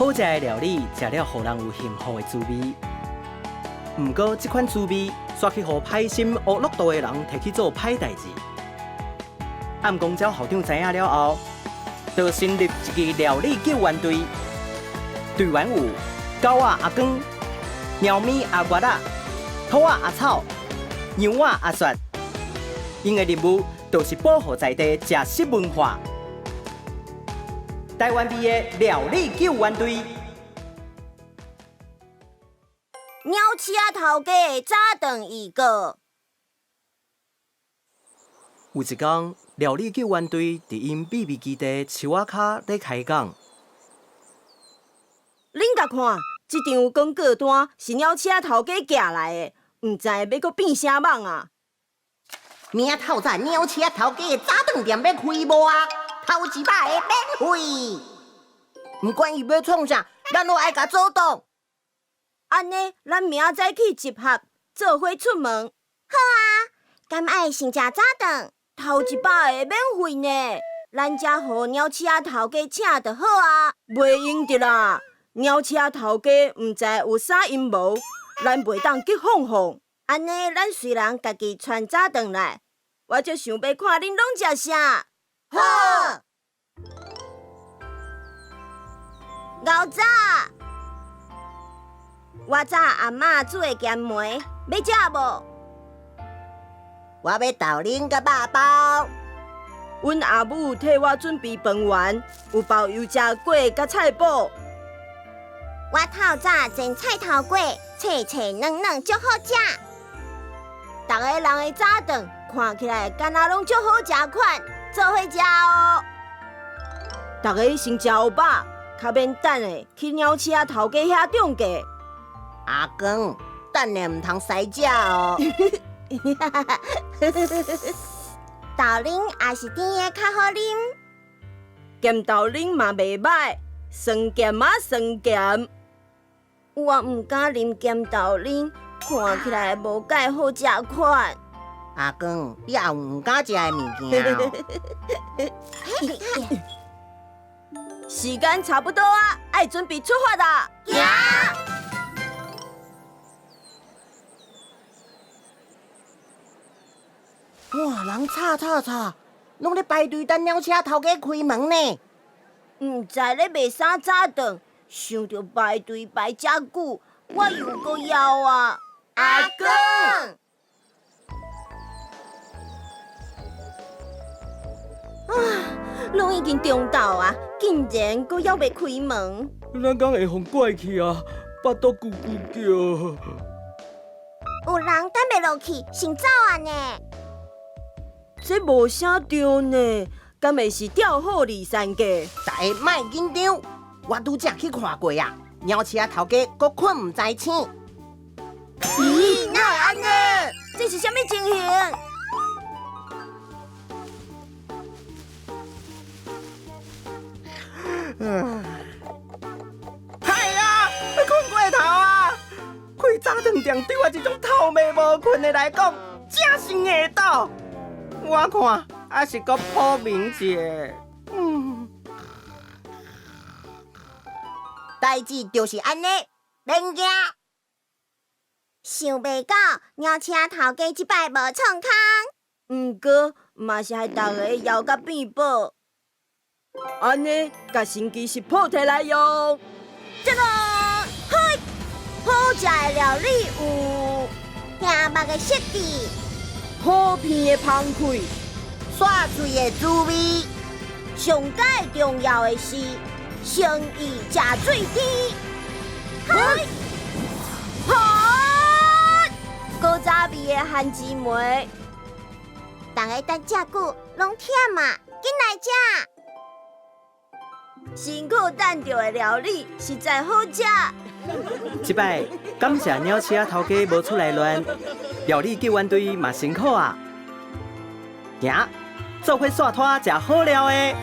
好食的料理，食了予人有幸福的滋味。毋過，這款滋味煞去予歹心烏樂道的人提去做歹代誌。暗公鳥校長知影了後，就成立一支料理救援隊，隊員有狗仔阿光、貓咪阿月仔、兔仔阿草、羊仔阿雪。𪜶的任務就是保護在地食食文化。台灣味的料理救援隊。鳥鼠仔頭家的早頓預告。有一工，料理救援隊佇𪜶秘密基地樹仔跤咧開講。恁共看，這張廣告單是鳥鼠仔頭家寄來的，毋知欲閣變啥蠓啊？明仔透早鳥鼠仔頭家的早頓店欲開幕啊！頭一擺的免費，毋管伊欲創啥，咱攏愛共阻擋。按呢，咱明仔載去集合，做伙出門。好啊，敢愛先食早頓？頭一擺的免費呢，咱才予鳥鼠仔頭家請就好啊。袂用得啦，鳥鼠仔頭家毋知有啥陰謀，咱袂當激放放。按呢，咱隨人家己傳早頓來，我足想欲看恁攏食啥。好。牛早，我早阿嬤煮的鹹糜，欲食無？我欲豆奶佮肉包。阮阿母替我準備飯圓，有包油炸粿佮菜脯。我透早煎菜頭粿，脆脆軟軟，足好食。逐个人的早頓看起來敢若攏足好食款，做伙食哦。逐个先食有飽，較免等下去鳥鼠仔頭家遐中計。阿光，等下毋通使食哦。豆奶也是甜的較好啉，鹹豆奶嘛袂䆀，酸鹹啊酸鹹。我毋敢啉鹹豆奶，看起來無蓋好食款。阿光，你也有毋敢食的物件哦。時間差不多啊，愛準備出發啦！行。哇，人吵吵吵，攏咧排隊等鳥鼠仔頭家開門呢。毋知咧賣啥早頓，想著排隊排遮久，我又閣枵啊！阿公，啊，攏已經中晝啊，竟然閣猶未開門。咱敢會予拐去啊？腹肚咕咕叫。有人等袂落去，先走啊呢？這無啥對呢，敢會是調虎離山計？大家莫緊張，我拄才去看過啊，鳥鼠仔頭家閣睏毋知醒。咦，哪會按呢？這是啥物情形？係啊，睏過頭啊！開早頓店對我這種頭毛無睏的來講，正是硬鬥。我看猶是閣鋪眠一下。代誌就是按呢，免驚。想袂到鳥鼠仔頭家這擺無創空。毋過嘛是害逐个枵甲變寶。按呢，共神奇食譜提來用。這個，嘿，好食的料理有聽目的設計，普遍的芳氣，煞喙的滋味。上蓋重要的是誠意誠水甜。嘿，好，古早味的番薯糜，逐个等遮久，攏忝啊，緊來食。辛苦等著的料理實在好食。這擺感謝鳥鼠仔頭家無出來亂，料理救援隊嘛辛苦啊。行，做伙煞拖食好料的。